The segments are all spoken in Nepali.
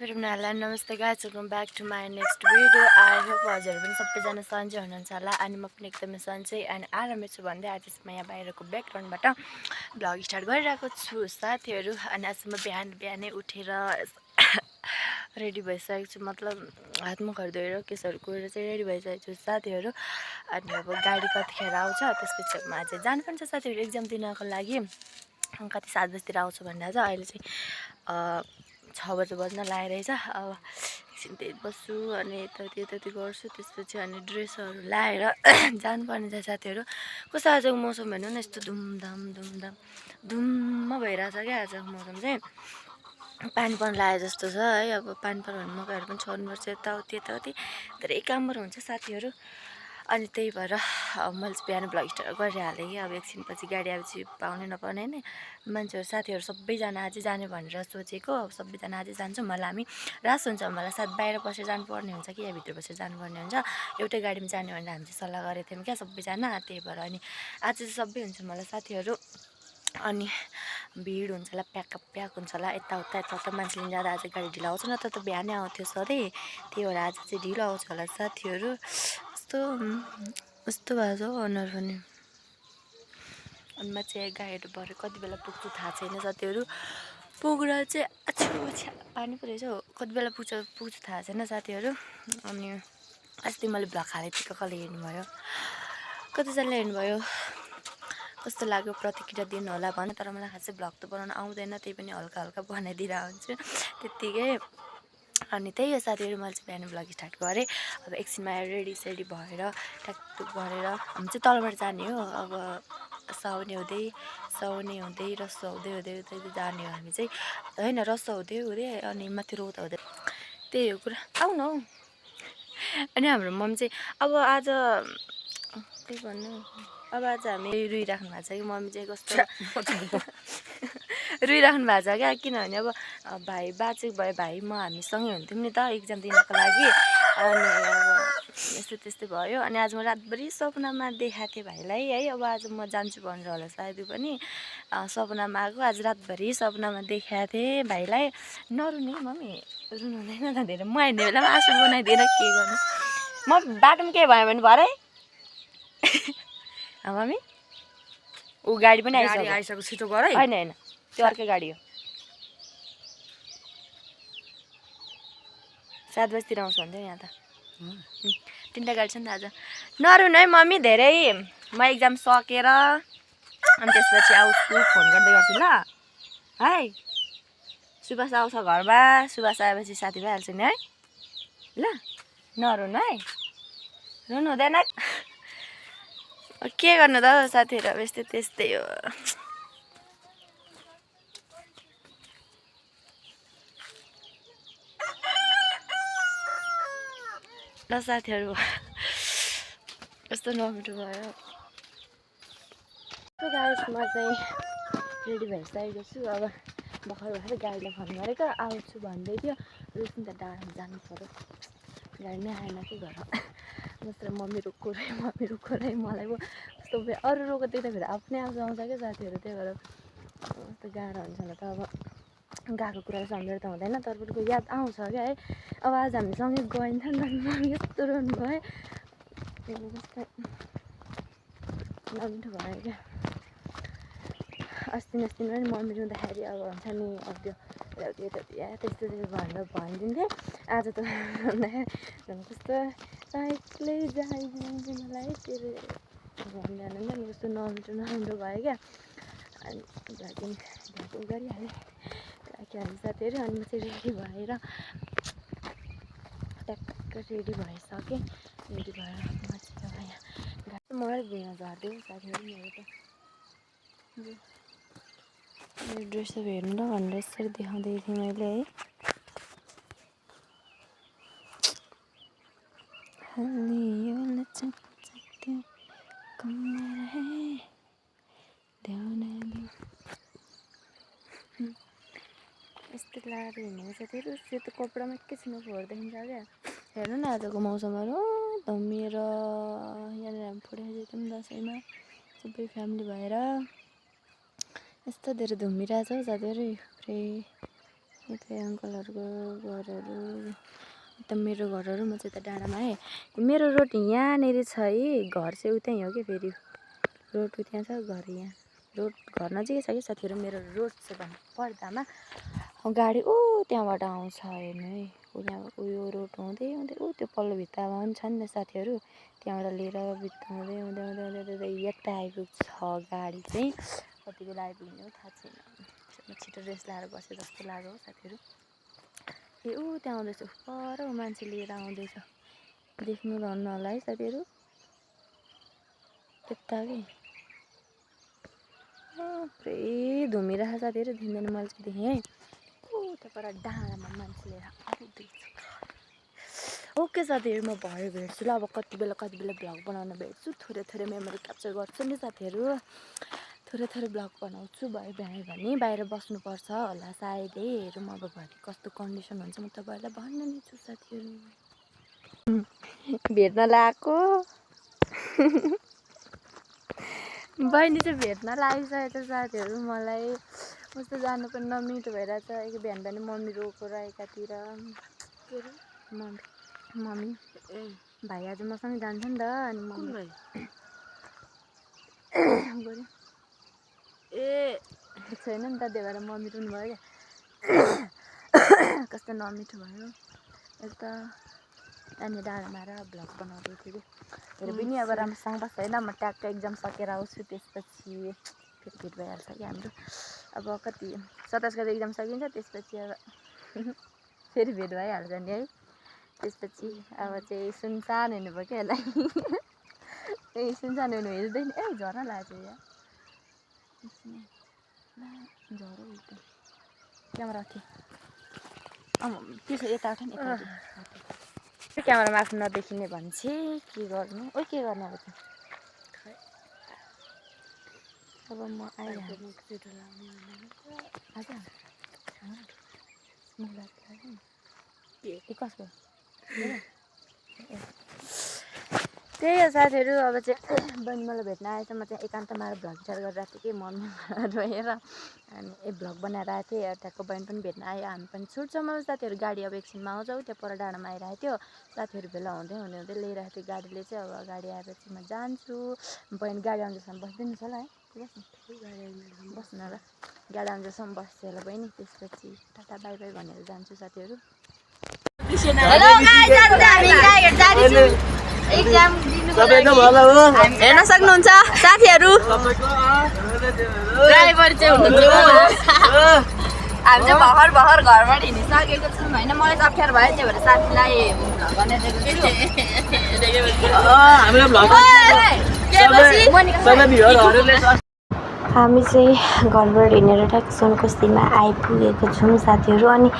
मेरो नानीलाई नमस्ते guys, welcome back to my next video. I hope हजुर पनि सबैजना सन्चै हुनुहुन्छ होला अनि म पनि एकदमै सन्चै अनि आरामै छु भन्दै आज चाहिँ म यहाँ बाहिरको ब्याकग्राउन्डबाट भ्लग स्टार्ट गरिरहेको छु साथीहरू। अनि आज म बिहानै उठेर रेडी भइसकेको छु, मतलब हात मुखहरू धोएर केसहरू कोरेर चाहिँ रेडी भइसकेको छु साथीहरू। अनि अब गाडी कतिखेर आउँछ त्यसपछि म आज जानुपर्छ साथीहरू एक्जाम दिनको लागि। कति 7 बजीतिर आउँछु भनेर चाहिँ अहिले चाहिँ 6 बजी बज्न लागिरहेछ। अब एकछिन त्यही बस्छु अनि यताउति गर्छु, त्यसपछि अनि ड्रेसहरू लाएर जानुपर्ने छ साथीहरू। कस्तो आजको मौसम हेर्नु न, यस्तो धुम्म भइरहेछ क्या आजको मौसम चाहिँ। पानी पर्न लागे जस्तो छ है। अब पानी पर्यो भने मकैहरू पनि छर्नुपर्छ, यताउति धेरै कामहरू हुन्छ साथीहरू। अनि त्यही भएर मैले चाहिँ बिहान भ्लग स्टार्ट गरिहालेँ कि अब एकछिनपछि गाडी आएपछि पाउने नपाउने नै मान्छेहरू साथीहरू सबैजना अझै जाने भनेर सोचेको। अब सबैजना अझै जान्छौँ, मलाई हामी रास हुन्छ, मलाई सायद बाहिर बसेर जानुपर्ने हुन्छ कि या भित्र बसेर जानुपर्ने हुन्छ। एउटै गाडीमा जाने भनेर हामी चाहिँ सल्लाह गरेको थियौँ क्या सबैजना। त्यही भएर अनि आज चाहिँ सबै हुन्छ मलाई साथीहरू। अनि भिड हुन्छ होला, प्याक हुन्छ होला, यताउता मान्छे लिन जाँदा आज गाडी ढिलो आउँछ, नत्र त बिहानै आउँथ्यो सधैँ। त्यही भएर आज चाहिँ ढिलो आउँछ होला साथीहरू। कस्तो भएको छ हौ अनुहार पनि। अनि म चाहिँ गाडीहरू भएर कति बेला पुग्छु थाहा छैन साथीहरू। पुगेर चाहिँ पानी परेछ हौ, कति बेला पुग्छु थाहा छैन साथीहरू। अनि अस्ति मैले भ्लग हालेको थिएँ, कसले हेर्नुभयो, कतिजनाले हेर्नुभयो, कस्तो लाग्यो प्रतिक्रिया दिनु होला भने। तर मलाई खासै भ्लग त बनाउन आउँदैन, त्यही पनि हल्का बनाइदिरहेको हुन्छु त्यत्तिकै। अनि त्यही हो साथीहरू, मैले चाहिँ बिहान भ्लग स्टार्ट गरेँ। अब एकछिनमा रेडी भएर ट्याकटुक गरेर हामी चाहिँ तलबाट जाने हो। अब साउने हुँदै रसो हुँदै जाने हो हामी चाहिँ, होइन रसो हुँदै अनि माथि रौता हुँदै, त्यही हो कुरा। आऊ न हौ। अनि हाम्रो मम्मी चाहिँ अब आज के भन्नु, अब आज हामी रुइराख्नु भएको छ कि मम्मी चाहिँ कस्तो रुइराख्नु भएको छ क्या। किनभने अब भाइ बाँचेको भए भाइ म हामीसँगै हुन्थ्यौँ नि त एक्जाम दिनको लागि। अनि अब त्यस्तै भयो। अनि आज म रातभरि सपनामा देखाएको थिएँ भाइलाई है, अब आज म जान्छु भनेर होला सायद पनि सपनामा आएको। आज रातभरि सपनामा देखाएको थिएँ भाइलाई। नरुने मम्मी, रुनु हुँदैन त धेरै, म हिँड्ने बेलामा आँसु बनाइदिएर के गर्नु। म बाटोमा के भयो भने भरे मम्मी ऊ गाडी पनि आइसक्यो छिटो गर है। होइन त्यो अर्कै गाडी हो, 7 बजीतिर आउँछ भन्थ्यो यहाँ त। 3टा गाडी छ नि त आज। नरुनु है मम्मी धेरै, म एक्जाम सकेर अनि त्यसपछि आउँछु, फोन गर्दै गर्छु ल है। सुभाष आउँछ घरमा, सुभाष आएपछि साथी भइहाल्छ नि है ल। नरुनु है, रुनु हुँदैन। के गर्नु त साथीहरू, अब त्यस्तै हो। ल साथीहरू, कस्तो नमिठो भयो। गाइस म चाहिँ रेडी भइसकेको छु। अब भर्खर गाडीलाई फोन गरेको आउँछु भन्दै थियो। रुसिन त डाँडामा जानु पऱ्यो, गाडी नै आएन कि घर। जस्तो मम्मी रोक्को रै मलाई पो कस्तो अरू रोको देख्दा फेरि आफ्नै आउँछ क्या साथीहरू। त्यही भएर कस्तो गाह्रो हुन्छ होला त। अब गएको कुरा सम्झेर त हुँदैन, तर पनि याद आउँछ क्या है। अब आज हामी सँगै गइन्छ नि त, मम्मी यस्तो रुनु भयो, कस्तो नमिठो भयो क्या। अस्ति पनि मम्मी रुँदाखेरि अब हुन्छ नि, अब त्यो त्यस्तो भनेर भनिदिन्थेँ। आज त भन्दाखेरि कस्तो एक्लै जाइदिन्छु मलाई तेरो भन्दैन नि, कस्तो नमिठो भयो क्या। अनि भ्लगिङ गरिहालेँ राखिहालेँ साथीहरू। अनि म चाहिँ रेडी भएर ट्याक्क रेडी भइसकेँ। रेडी भएर म चाहिँ अब यहाँ मलाई भुइँमा झर्दियो साथीहरू। मेरो त मेरो ड्रेस अब हेर्नु ल भनेर यसरी देखाउँदै थिएँ मैले है। यस्तो लाएर हिँडेको साथीहरू, सेतो कपडामा एकैछिनमा फोहोर देखिन्छ क्या। हेर्नु न आजको मौसमहरू धमिएर यहाँनिर हामी फोटो खिचेको थियौँ दसैँमा सबै फ्यामिली भएर। यस्तो धेरै धुम्मिरहेछ हौ साथीहरू। यतै अङ्कलहरूको घरहरू यता मेरो घरहरू म चाहिँ यता डाँडामा आएँ मेरो रोड यहाँनिर छ है घर चाहिँ उतै हो कि फेरि रोड त्यहाँ छ घर यहाँ रोड घर नजिकै छ कि साथीहरू मेरो रोड चाहिँ भन्नु पर्दामा गाडी त्यहाँबाट आउँछ हेर्नु है उयो रोड हुँदै हुँदै त्यो पल्लो भित्तामा पनि छ नि त साथीहरू त्यहाँबाट लिएर बित्ताउँदै हुँदै हुँदै हुँदै हुँदै यता आइपुग्छ गाडी चाहिँ कति बेला आइपुग्ने हो थाहा छैन छिटो रेस्ट लाएर बसे जस्तो लाग्यो हो साथीहरू त्यहाँ आउँदैछ पर मान्छे लिएर आउँदैछ देख्नु रहनु होला है साथीहरू त्यता कि पुरै धुमिरहेको साथीहरू दिनदिन मैले चाहिँ देखेँ है त्यहाँबाट डाँडामा मान्छे लिएर आउँदैछ ओके साथीहरू म भरे भेट्छु ल अब कति बेला भ्लग बनाउन भेट्छु थोरै थोरै मेमोरी क्याप्चर गर्छु नि साथीहरू थोरै थोरै भ्लग बनाउँछु भरे भ्याएँ भने बाहिर बस्नुपर्छ होला सायदै हेरौँ अब भरे कस्तो कन्डिसन हुन्छ म तपाईँहरूलाई भन्नु नि छु साथीहरू भेट्न लगाएको बहिनी चाहिँ भेट्न लागिसकेको छ साथीहरू मलाई कस्तो जानु पनि नमिठो भइरहेछ बिहान बिहान मम्मी रोकेर एकातिर मम्मी भाइ आज मसँग जान्छ नि त अनि मम्मी छैन नि त त्यही भएर मम्मी रुनु भयो क्या कस्तो नमिठो भयो यता अनि डाँडामा आएर भ्लग बनाउँदै थियो कि पनि अब राम्रोसँग बस्छ होइन म ट्याक्क एक्जाम सकेर आउँछु त्यसपछि फेरि भेट भइहाल्छ कि हाम्रो अब कति 27 गते एक्जाम सकिन्छ त्यसपछि अब फेरि भेट भइहाल्छ नि है त्यसपछि अब चाहिँ सुनसान हुनुभयो क्या यसलाई सुनसान हुनु हेर्दैन झर्न लाग्छ यहाँ झरो क्यामेरा थियो त्यसो यता उठ नि क्यामेरामा आफ्नो नदेखिने भन्छ के गर्नु के गर्नु अब चाहिँ अब म आइहाल्छु कसको त्यही हो साथीहरू अब चाहिँ बहिनी मलाई भेट्न आएछ म चाहिँ एकान्तमा आएर भ्लग सेयर गरिरहेको थिएँ कि मम्मी रोएर अनि भ्लग बनाएर आएको थिएँ त्यहाँको बहिनी पनि भेट्न आयो हामी पनि छुट्छौँ अब साथीहरू गाडी अब एकछिनमा आउँछौँ त्यहाँ पर डाँडामा आइरहेको थियो साथीहरू भेला हुँदै हुँदै ल्याइरहेको थियो गाडीले चाहिँ अब गाडी आएपछि म जान्छु बहिनी गाडी आउँदैसम्म बस्दैन होला है बस्नु होला गाडी आउँदैसम्म बस्छु होला बहिनी त्यसपछि टाटा बाई बाई भनेर जान्छु साथीहरू एक्जाम हेर्न सक्नुहुन्छ साथीहरू ड्राइभर चाहिँ हुनुहुन्छ हामी चाहिँ भर्खर घरबाट हिँडिसकेको छौँ होइन मलाई चाहिँ अप्ठ्यारो भयो त्यही भएर साथीलाई हामी चाहिँ घरबाट हिँडेर ट्याक्क सुनकोसीमा आइपुगेको छौँ साथीहरू अनि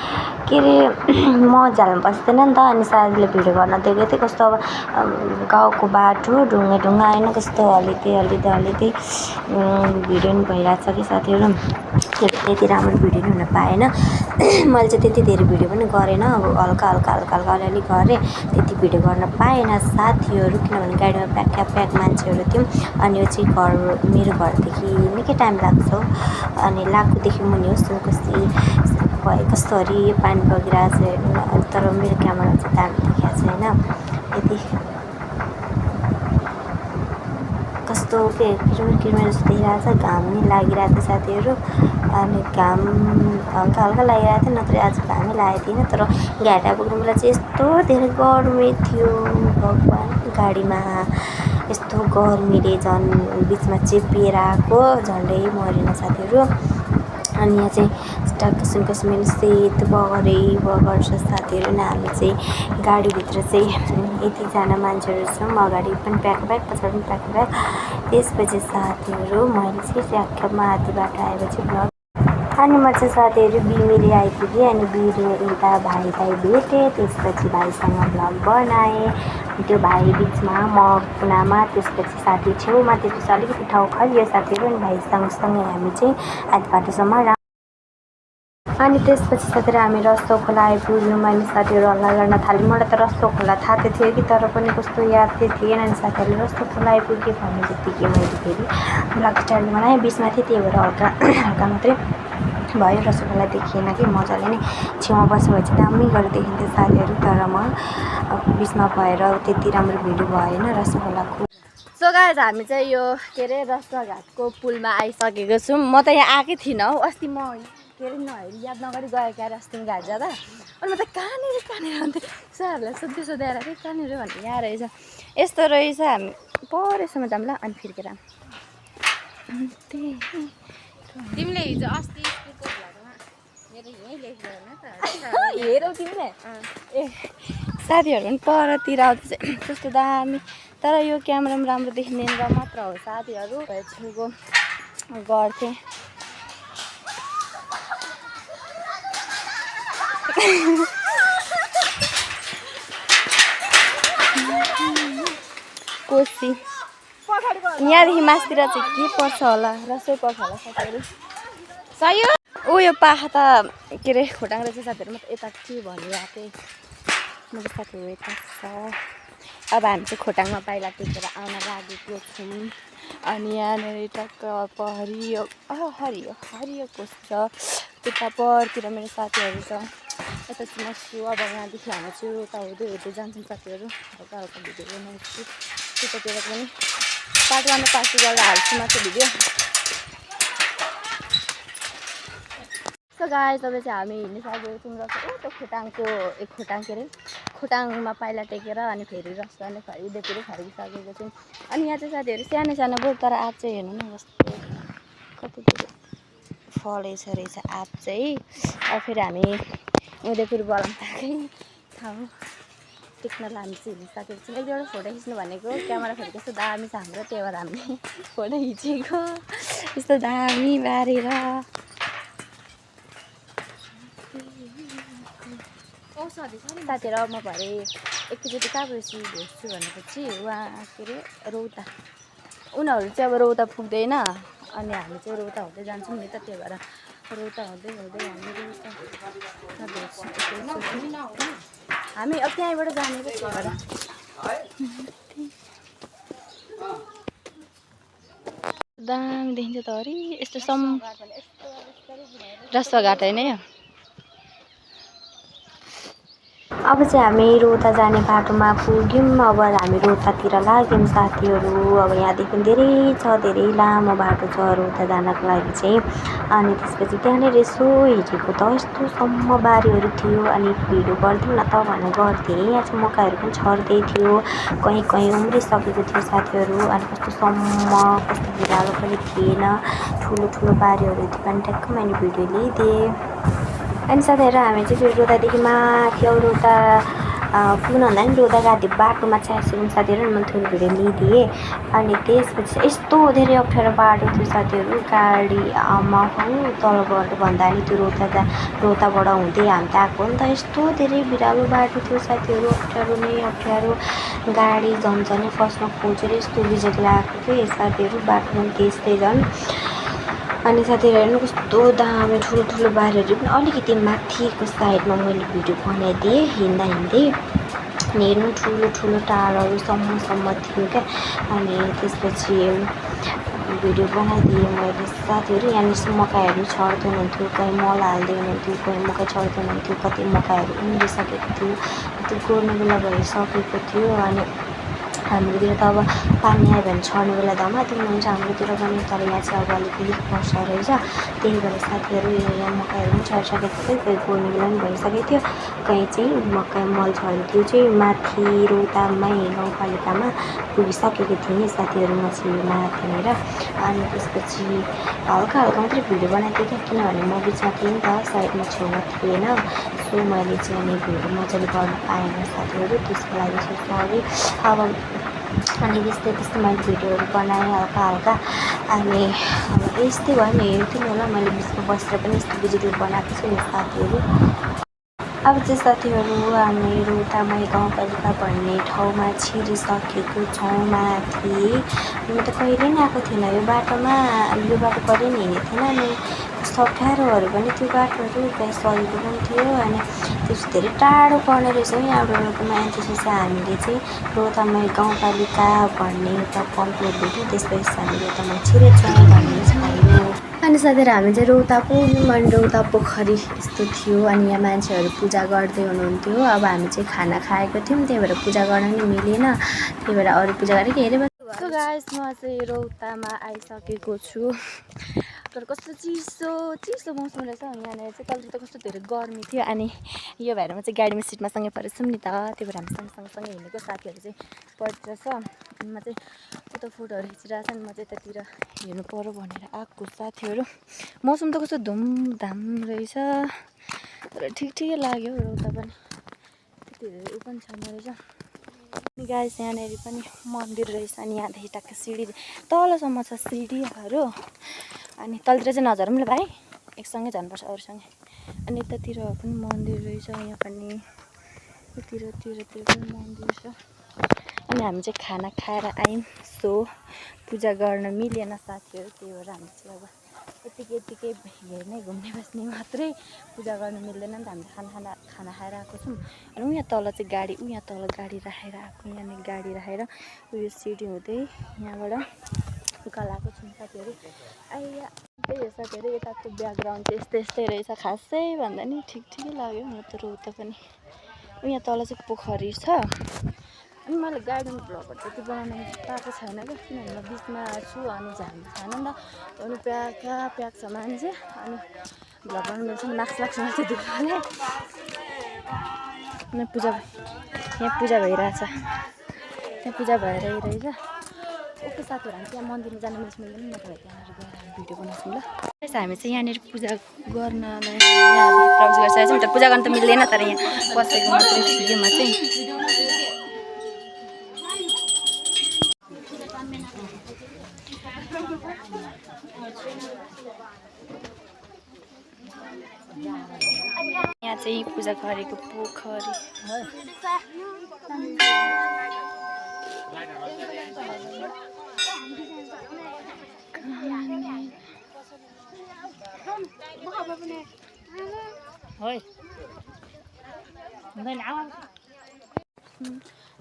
के अरे म झ्यालमा बस्दैन नि त अनि साथीले भिडियो गर्न दिएको थिएँ कस्तो अब गाउँको बाटो ढुङ्गा होइन कस्तो हल्लिँदै भिडियो नि भइरहेछ कि साथीहरू त्यति राम्रो भिडियो नि हुन पाएन मैले चाहिँ त्यति धेरै भिडियो पनि गरेन अब हल्का अलिअलि गरेँ त्यति भिडियो गर्न पाएन साथीहरू किनभने गाडीमा प्याक मान्छेहरू थियौँ अनि यो चाहिँ मेरो घरदेखि निकै टाइम लाग्छ अनि लाखदेखि मुनि हो सुनकोसी कस्तो हरियो पानी बगिरहेको छ हेर्नु तर मेरो क्यामेरा चाहिँ दामी देखाएको छ होइन यति कस्तो के किरमिर जस्तो देखिरहेको छ घाम नि लागिरहेको थियो साथीहरू अनि घाम हल्का लागिरहेको थियो नत्र आज घामै लागेको थिएन तर घाटा पुग्ने बेला चाहिँ यस्तो धेरै गर्मी थियो भगवान् गाडीमा यस्तो गर्मीले झन् बिचमा चेपिएर आएको झन्डै मरेन साथीहरू अनि यहाँ चाहिँ ट्याक्क सुनकोसीमा सेत बगर छ साथीहरू नि हामी चाहिँ गाडीभित्र चाहिँ यतिजना मान्छेहरू छौँ अगाडि पनि प्याक पछाडि पनि प्याक त्यसपछि साथीहरू मैले चाहिँ ट्याक्क माथि बाटो आएपछि भ्लग अनि म चाहिँ साथीहरू बिमिरी आइपुगेँ अनि बिमिरीमा भाइलाई भेटेँ त्यसपछि भाइसँग भ्लग बनाएँ त्यो भाइ बिचमा म कुनामा त्यसपछि साथी छेउमा त्यसपछि अलिकति ठाउँ खालियो साथीहरू अनि भाइ सँगसँगै हामी चाहिँ आधी बाटोसम्म अनि त्यसपछि साथीहरू हामी रस्तो खोला आइपुग्यौँ अनि साथीहरू हल्ला गर्न थाल्यौँ मलाई त रस्तो खोला थाहा त थियो कि तर पनि कस्तो याद चाहिँ थिएन अनि साथीहरूले रस्तो खोला आइपुग्यो भन्ने बित्तिकै मैले फेरि भ्लग स्टाइल बनाएँ बिचमा थिएँ त्यही भएर हल्का मात्रै भयो रसोगोल्ला देखिएन कि मजाले नै छेउमा बसेर चाहिँ दामी गरेर देखिन्थ्यो साथीहरू तर म बिचमा भएर त्यति राम्रो भिडियो भएन रसोगोल्लाको। सो गाइज हामी चाहिँ यो के अरे रस्ताघाटको पुलमा आइसकेको छौँ। म त यहाँ आएकै थिइनँ हौ, अस्ति म के अरे नहेरी याद नगरी गएँ क्या अस्ति घाट जाँदा। अनि म त कहाँनिर अन्त सरहरूलाई सोध्दै थिएँ कहाँनिर भन्ने यहाँ रहेछ यस्तो रहेछ। हामी परेसम्म जाऊँ ल अनि फिर्केर तिमीले हिजो अस्ति स्कुलको भ्लगमा मेरो यहीँ लेखेको होइन त हेरौ तिमीले ए साथीहरू पनि परतिर आउँदैछ कस्तो दामी। तर यो क्यामेरामा राम्रो देखिँदैन र मात्र हो साथीहरू छेउको गर्थेँ। कोसी यहाँदेखि मासतिर चाहिँ के पर्छ होला रसै पर्छ होला साथीहरू। सही ओ यो पाखा त के अरे खोटाङ रहेछ साथीहरू। म त यता के भनिरहेको थिएँ मेरो साथीहरू यता छ। अब हामी चाहिँ खोटाङमा पाइला टेकेर आउन लागेको छौँ। अनि यहाँनिर टक्क हरियो हरियो हरियो कोसी छ। त्यता परतिर मेरो साथीहरू छ। यता चाहिँ म छु। अब यहाँदेखि हामी चाहिँ उता हुँदै जान्छौँ साथीहरू। हल्का हल्का भिडियो बनाउँछु त्यतातिर पनि पार्ट 1 र पार्ट 2 गरेर हाल्छु मात्र भिडियो। सो गाइस तपाईँ चाहिँ हामी हिँडिसकेको छौँ र त खोटाङको खोटाङ के अरे खोटाङमा पाइला टेकेर अनि फेरि रस्ता नै उदयपुरै फर्किसकेको छौँ। अनि यहाँ चाहिँ साथीहरू सानो सानो बोट तर आँप चाहिँ हेर्नु न कस्तो कति धेरै फलेछ रहेछ आँप चाहिँ। अब फेरि हामी उदयपुर बलमताकै ठाउँ टेक्नल हामी चाहिँ हिँडिसकेको छौँ। एक दुईवटा फोटो खिच्नु भनेको क्यामेरा फेरि कस्तो दामी छ हाम्रो त्यही भएर हामीले फोटो खिचेको यस्तो दामी बारेर। साथीहरू अब म भरे एकैचोटि कहाँ गएपछि भेट्छु भनेपछि उहाँ के अरे रौता उनीहरू चाहिँ अब रौता पुग्दैन अनि हामी चाहिँ रौता हुँदै जान्छौँ नि त त्यही भएर रौता हुँदै हामी रौता भेट्छौँ। हामी अब त्यहीँबाट जाने त्यही भएर दामी देखिन्छ त अरे यस्तो रस्ताघाट होइन यो। अब चाहिँ हामी रोता जाने बाटोमा पुग्यौँ। अब हामी रोतातिर लाग्यौँ साथीहरू। अब यहाँदेखि धेरै छ धेरै लामो बाटो छ रोता जानको लागि चाहिँ। अनि त्यसपछि त्यहाँनिर यसो हेरेको त यस्तोसम्म बारीहरू थियो अनि भिडियो गरिदिउँ न त भनेर गर्थेँ। यहाँ चाहिँ मकैहरू पनि छर्दै थियो कहीँ कहीँ उम्रिसकेको थियो साथीहरू। अनि कस्तोसम्म कस्तो भिरालो पनि थिएन ठुलो ठुलो बारीहरू थियो अनि ट्याक्क मैले भिडियो लिइदिएँ। अनि साथीहरू हामी चाहिँ फेरि रोतादेखि माथि अब रोता पुग्नुभन्दा पनि रोता गाडी बाटोमा चाहिँ आइसक्यौँ साथीहरू। मैले थोरै भिडियो लिइदिएँ। अनि त्यसपछि यस्तो धेरै अप्ठ्यारो बाटो थियो साथीहरू गाडी आमा तलबाट भन्दा नि त्यो रोताबाट हुँदै हामी त आएको नि त यस्तो धेरै भिरालो बाटो थियो साथीहरू। अप्ठ्यारो नै अप्ठ्यारो गाडी झन्झनै फस्न खोजेर यस्तो रिजेक्ट लागेको थियो साथीहरू बाटो पनि त्यस्तै झन्। अनि साथीहरू हेर्नु कस्तो दामी ठुलो ठुलो बारीहरू पनि अलिकति माथिको साइडमा मैले भिडियो बनाइदिएँ हिँड्दा हिँड्दै हेर्नु ठुलो ठुलो टाढहरू सम्मसम्म थियो क्या। अनि त्यसपछि भिडियो बनाइदिएँ मैले साथीहरू। यहाँनिर मकैहरू छर्दै हुनुहुन्थ्यो कहीँ मल हाल्दै हुनुहुन्थ्यो कहीँ मकै छर्दै हुनुहुन्थ्यो कति मकैहरू उम्रिसकेको थियो त्यो गोड्ने बेला भइसकेको थियो। अनि हाम्रोतिर त अब पानी आयो भने छर्ने बेला धमाधम हुन्छ हाम्रोतिर पनि तर यहाँ चाहिँ अब अलिक लिक पर्छ रहेछ त्यही भएर साथीहरू यहाँ मकैहरू पनि छरिसकेको थियो कोही गोड्ने बेला पनि भइसकेको थियो कहीँ चाहिँ मकै मल छर्यो त्यो चाहिँ माथि रोतामै गाउँपालिकामा पुगिसकेको थिएँ साथीहरू म चाहिँ माथिनिर। अनि त्यसपछि हल्का हल्का मात्रै भिडियो बनाइदिएँ क्या किनभने म बिचमा थिएँ नि त साइडमा छेउमा थिएन। सो मैले चाहिँ अनि भिडियो मजाले गर्नु पाएन साथीहरू त्यसको लागि चाहिँ सरी। अब अनि त्यस्तै मैले भिडियोहरू बनाएँ हल्का हल्का। अनि अब यस्तै भयो नि हेर्थ्यो नि होला मैले बिचमा बसेर पनि यस्तो भिडियो बनाएको छु नि साथीहरू। अब चाहिँ साथीहरू हामी रोतामै गाउँपालिका भन्ने ठाउँमा छिरिसकेको छौँ माथि। म त कहिले नि आएको थिएन यो बाटोमा यो बाटो कहिले नि हिँडेको थिएन। अनि कस्तो अप्ठ्यारोहरू पनि त्यो बाटोहरू कहीँ सजिलो पनि थियो अनि त्यस्तो धेरै टाढो पर्ने रहेछ यहाँबाट रोतामा। अनि त्यसपछि हामीले चाहिँ रोतामै गाउँपालिका भन्ने एउटा पम्पलेट भेट्यौँ त्यसपछि हामी रोतामा छिरेछौँ भन्ने भयो। अनि साथीहरू हामी चाहिँ रौता पुग्यौँ अनि रौता पोखरी यस्तो थियो अनि यहाँ मान्छेहरू पूजा गर्दै हुनुहुन्थ्यो। अब हामी चाहिँ खाना खाएको थियौँ त्यही भएर पूजा गर्न नि मिलेन, त्यही भएर अरू पूजा गरेको हेरेँ। सो गाइस म चाहिँ रौतामा आइसकेको छु। तर कस्तो चिसो मौसम रहेछ यहाँनिर चाहिँ। कल त कस्तो धेरै गर्मी थियो अनि यो भएर म चाहिँ गाडीमा सिटमा सँगै परेछौँ नि त, त्यही भएर हामी सँगसँगै हिँडेको। साथीहरू चाहिँ पढ्छ अनि म चाहिँ उता फोटोहरू खिचिरहेको छ अनि म चाहिँ यतातिर हेर्नु पऱ्यो भनेर आएको। साथीहरू मौसम त कस्तो धुमधाम रहेछ तर ठिकै लाग्यो रौता पनि, त्यति धेरै उ पनि छैन रहेछ। अनि गाइस यहाँनिर पनि मन्दिर रहेछ अनि यहाँदेखि टक्क सिँढी तलसम्म छ सिँढीहरू अनि तलतिर चाहिँ नझरौँ ल भाइ, एकसँगै जानुपर्छ अरूसँगै। अनि यतातिर पनि मन्दिर रहेछ, यहाँ पनि तिरतिर पनि मन्दिर छ। अनि हामी चाहिँ खाना खाएर आयौँ। सो पूजा गर्न मिलेन साथीहरू, त्यही भएर हामी चाहिँ अब यत्तिकै हेर्ने घुम्ने बस्ने मात्रै, पूजा गर्न मिल्दैन नि त। हामीले खाना खाएर आएको छौँ अनि उहाँ तल चाहिँ गाडी राखेर आएको। यहाँनिर गाडी राखेर उयो सिडी हुँदै यहाँबाट उकालो आएको छौँ साथीहरू। आइया त्यही हो साथीहरू, यताको ब्याकग्राउन्ड चाहिँ यस्तै रहेछ। खासै भन्दा नि ठिकै लाग्यो म त रौता पनि। यहाँ तल चाहिँ पोखरी छ अनि मैले गार्डन भ्लगहरू त्यति बनाउनु पाएको छैन क्या, किनभने म बिचमा छु अनि झार्नु छैन नि त। अनि प्याक छ मान्छे अनि भ्लग बनाउनु मिल्छ नि, माक्स चाहिँ दुःखले। अनि यहाँ पूजा भइरहेछ, त्यहाँ पूजा भइरहेछ। ओके साथीहरू, हामी त्यहाँ मन्दिरमा जानु मिल्दैन, म तपाईँ त्यहाँनिर गएर भिडियो बनाउँछौँ ल। हामी चाहिँ यहाँनिर पूजा गर्नलाई प्रवेश गरिसकेको छौँ। त पूजा गर्न त मिल्दैन तर यहाँ बसेको मात्रै थियो म चाहिँ। यहाँ चाहिँ पूजा गरेको पोखरी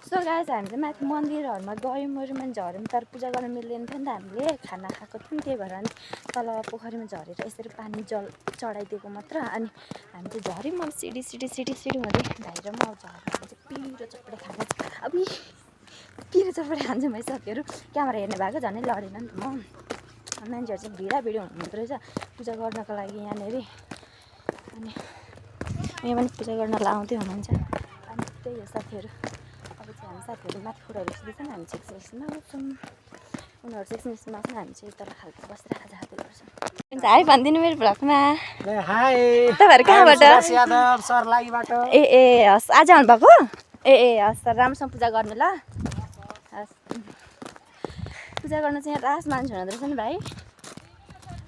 सो गाइस हामी चाहिँ माथि मन्दिरहरूमा गयौँ पनि झऱ्यौँ तर पूजा गर्न मिल्दैन थियो नि त। हामीले खाना खाएको थियौँ त्यही भएर अनि तल पोखरीमा झरेर यसरी पानी जल चढाइदिएको मात्र। अनि हामी चाहिँ झऱ्यौँ, अब सिडी हुँदै भाइ र म झर्दा चाहिँ पिरो चटपटे खाँदा चाहिँ अब पिरो चटपटे खान्छ भाइ। साथीहरू क्यामेरा हेर्ने भएको झन् लडेन नि त म। मान्छेहरू चाहिँ भिडाभिडी हुनुहुँदो रहेछ पूजा गर्नको लागि यहाँनिर। अनि यहाँ पनि पूजा गर्न लाउँदै हुनुहुन्छ अनि त्यही हो साथीहरू। अब चाहिँ हामी साथीहरू माथि फोटोहरू खिच्दैछौँ, हामी चाहिँ एकछिनमा आउँछौँ। उनीहरू चाहिँ एकछिनमा आउँछन्, हामी चाहिँ तल खालको बसेर खाजा खाँदै गर्छौँ। हाई भनिदिनु मेरो भ्लगमा। तपाईँहरू कहाँबाट? ए हस् आज आउनुभएको? ए हस् त राम्रोसँग पूजा गर्नु ल। हस् पूजा गर्न चाहिँ यहाँ रास मान्छे हुँदो रहेछ नि भाइ।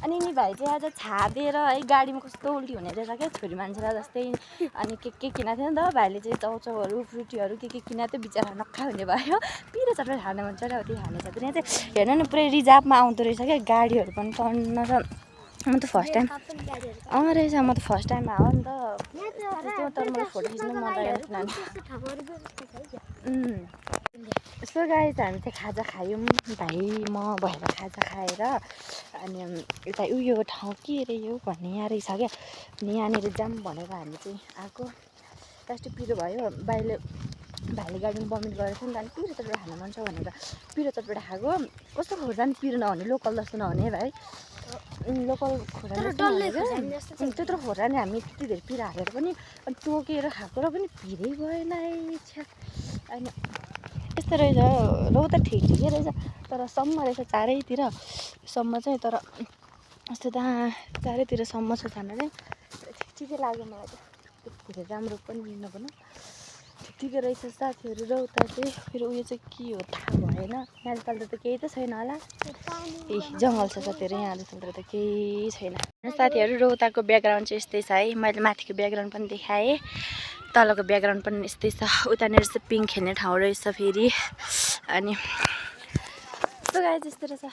अनि नि भाइ चाहिँ आज छादेर है गाडीमा कस्तो उल्टी हुने रहेछ क्या छोरी मान्छेलाई जस्तै। अनि के किनेको थियो नि त भाइले चाहिँ चाउचाउहरू फ्रुटीहरू के किनेको थियो, बिचरा नक्खा हुने भयो। पिरो चटपटे खानु मन छ र त्यो खाने छ। यहाँ चाहिँ हेर्नु न पुरै रिजर्भमा आउँदो रहेछ क्या, गाडीहरू पनि टन्न छ। म त फर्स्ट टाइम रहेछ, म त फर्स्ट टाइम आयो नि त त्यस्तो। तर मलाई फोटो खिच्नु मन लागेन। यस्तो गाइस हामी चाहिँ खाजा खायौँ भाइ म भएर खाजा खाएर अनि यता उयो ठाउँ के अरे यो भन्ने यहाँ रहेछ क्या। अनि यहाँनिर जाऊँ भनेर हामी चाहिँ आएको। लास्टै पिरो भयो, भाइले गाडीमा बमिट गरेको थियो नि त। अनि पिरो चटपटे खानु मन छ भनेर पिरो चटपटे खाएको। कस्तो खोर्सानी पिरो नहुने, लोकल जस्तो नहुने है भाइ। लोकल खोर्सानी त्यत्रो खोर्सानी हामी त्यति धेरै पिरो हालेर पनि अनि टोकेर खाएको र पनि पिरै भएन छ्या। अनि यस्तो रहेछ रौता ठिकै रहेछ तर सम्म रहेछ चारैतिर सम्म चाहिँ। तर यस्तो त चारैतिर सम्म छ खाना चाहिँ ठिकै लाग्यो मलाई चाहिँ। त्यति धेरै राम्रो पनि नभनौँ, ठिकै रहेछ साथीहरू रौता चाहिँ। फेरि उयो चाहिँ के हो थाहा भएन, यहाँ जतातिर त केही त छैन होला। ए जङ्गल छ साथीहरू, यहाँ जतातिर त केही छैन। साथीहरू रौताको ब्याकग्राउन्ड चाहिँ यस्तै छ है। मैले माथिको ब्याकग्राउन्ड पनि देखाएँ, तलको ब्याकग्राउन्ड पनि यस्तै छ। उतानिर चाहिँ पिङ खेल्ने ठाउँ रहेछ फेरि। अनि यस्तो गाई त्यस्तो रहेछ।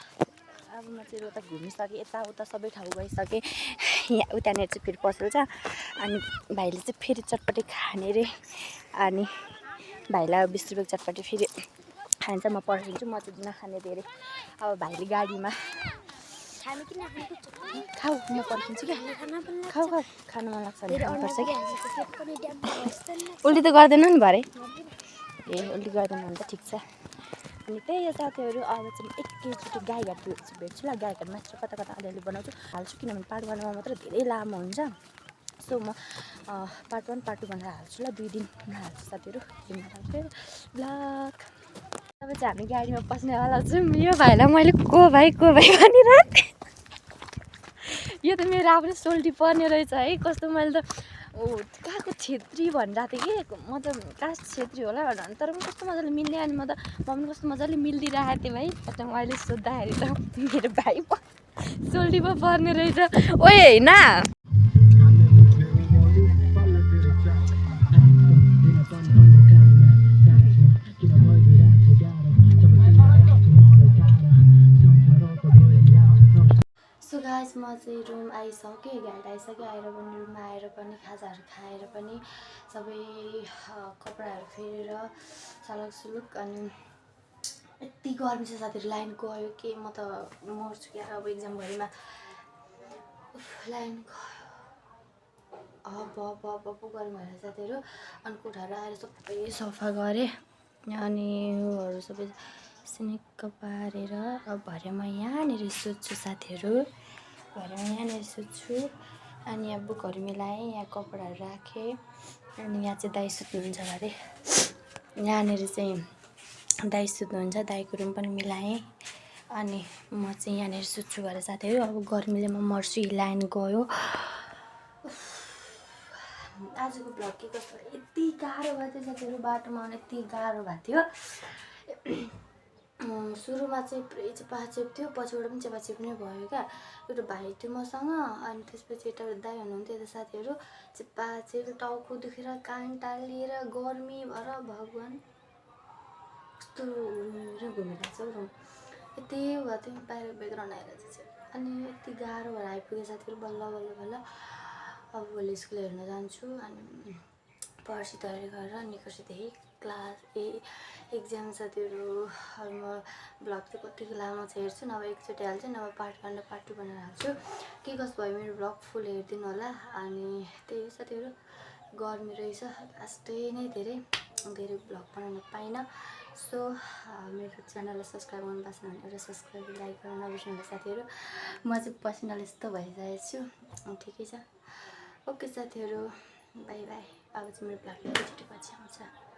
अब म चाहिँ रौता घुमिसकेँ, यताउता सबै ठाउँ गइसकेँ। यहाँ उतानिर चाहिँ फेरि पसल छ अनि भाइले चाहिँ फेरि चटपटे खाने रे। अनि भाइलाई 20 रुपियाँको चटपटे फेरि खान्छ, म पर्खिन्छु। म चाहिँ नखाने धेरै। अब भाइले गाडीमा खाऊ म पर्खिन्छु क्या खाऊ खाऊ खानु मन लाग्छ भने खानुपर्छ क्या उल्टी त गर्दैन नि भरे ए उल्टी गर्दैन भने त ठिक छ अनि त्यही हो साथीहरू अब चाहिँ म एकैचोटि गाईघाट भेट्छु ल गाईघाट मात्र कता कता अलिअलि बनाउँछु हाल्छु किनभने पार्ट 1 मा मात्र धेरै लामो हुन्छ सो म पार्ट 1 पार्ट 2 भनेर हाल्छु ल 2 दिनमा हाल्छु साथीहरू दिनमा हाल्छु ब्लग अब चाहिँ हामी गाडीमा पस्नेवाला छौँ यो भाइलाई मैले को भाइ भनिरहेको यो त मेरो आफ्नो सोल्टी पर्ने रहेछ है कस्तो मैले त कहाँको छेत्री भनिरहेको थिएँ कि म त कास्ट छेत्री होला भनेर तर पनि कस्तो मजाले मिल्ने अनि म त पनि कस्तो मजाले मिलिदिइरहेको थिएँ भाइ अन्त मैले सोद्धाखेरि त मेरो भाइ सोल्टी पो पर्ने रहेछ ओए होइन सो गाइस म चाहिँ रुम आइसकेँ घाट आइसकेँ आएर पनि रुममा आएर पनि खाजाहरू खाएर पनि सबै कपडाहरू फेरेर सलक अनि यति गर्मी छ साथीहरू लाइन गयो कि म त मर्छु क्या अब एक्जाम घरिमा लाइन गयो अब पो गर्मी भएर साथीहरू अनि कोठाहरू आएर सबै सफा गरेँ अनि योहरू सबै सिनिक्क पारेर अब भरे म यहाँनिर सुत्छु साथीहरू भरे म यहाँनिर सुत्छु अनि यहाँ बुकहरू मिलाएँ यहाँ कपडाहरू राखेँ अनि यहाँ चाहिँ दाइ सुत्नुहुन्छ अरे यहाँनिर चाहिँ दाइ सुत्नुहुन्छ दाइको रुम पनि मिलाएँ अनि म चाहिँ यहाँनिर सुत्छु भरे साथीहरू अब गर्मीले म मर्छु लाइन गयो आजको भ्लग के कस्तो यति गाह्रो भएको थियो साथीहरू बाटोमा आउनु यति गाह्रो भएको थियो सुरुमा चाहिँ पुरै चेपाचेप थियो पछिबाट पनि चेपाचेप नै भयो क्या एउटा भाइ थियो मसँग अनि त्यसपछि यता दाइ हुनुहुन्थ्यो यता साथीहरू चेपाचेप टाउको दुखेर कान टालिएर गर्मी भएर भगवान् कस्तो घुमिरहेको छ हौ यति भएको थियो बाहिर ब्याकग्राउन्ड आएर चाहिँ अनि यति गाह्रो भएर आइपुगेँ साथीहरू बल्ल अब भोलि स्कुल हेर्न जान्छु अनि पर्सि तयारी गरेर निकर्सिदेखि क्लास एक्जाम साथीहरू अब म भ्लग चाहिँ कतिको लामो चाहिँ हेर्छु नभए एकचोटि हाल्छु नभए पार्ट 1 र पार्ट 2 भनेर हाल्छु के कस्तो भयो मेरो भ्लग फुल हेरिदिनु होला अनि त्यही हो साथीहरू गर्मी रहेछ लास्टै नै धेरै भ्लग बनाउन पाइनँ सो मेरो च्यानललाई सब्सक्राइब गर्नु भएको छैन भने एउटा सब्सक्राइब लाइक गर्न नबिर्सनु होला साथीहरू म चाहिँ पर्सनल यस्तो भइसकेको छु ठिकै छ ओके साथीहरू बाई बाई अब चाहिँ मेरो भ्लग एकैचोटि पछि आउँछ